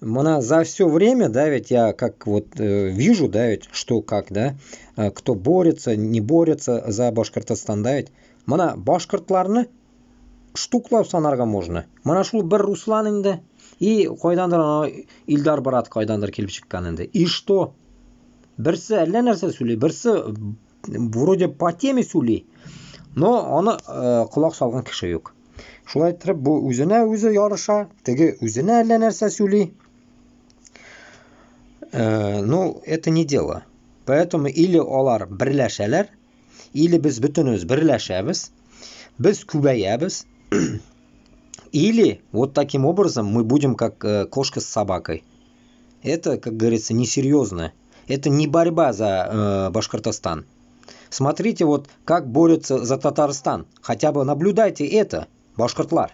Бына за все время, да, ведь я как вот вижу, да, ведь, что как, да, кто борется, не борется за Башкортостан, да, ведь. Бына башҡорттарҙы штуклап һанарға можно. Бына шул бер Руслан инде. И ҡайҙандыр анау Илдар брат ҡайҙандыр килеп сыҡҡан инде. И что? Береһе әллә нәрсә һөйләй, береһе вроде по теме һөйләй, но уны ҡолаҡ һалған кеше юҡ. Шулай итеп, был үҙенә үҙе ярыша, теге үҙенә әллә нәрсә һөйләй. Ну, это не дело. Поэтому или улар берләшәләр, или беҙ бөтөнөбөҙ берләшәбеҙ, беҙ күбәйәбеҙ, или вот таким образом мы будем как кошка с собакой. Это, как говорится, несерьезно. Это не борьба за Башкортостан. Смотрите, вот как борются за Татарстан. Хотя бы наблюдайте это, башҡорттар.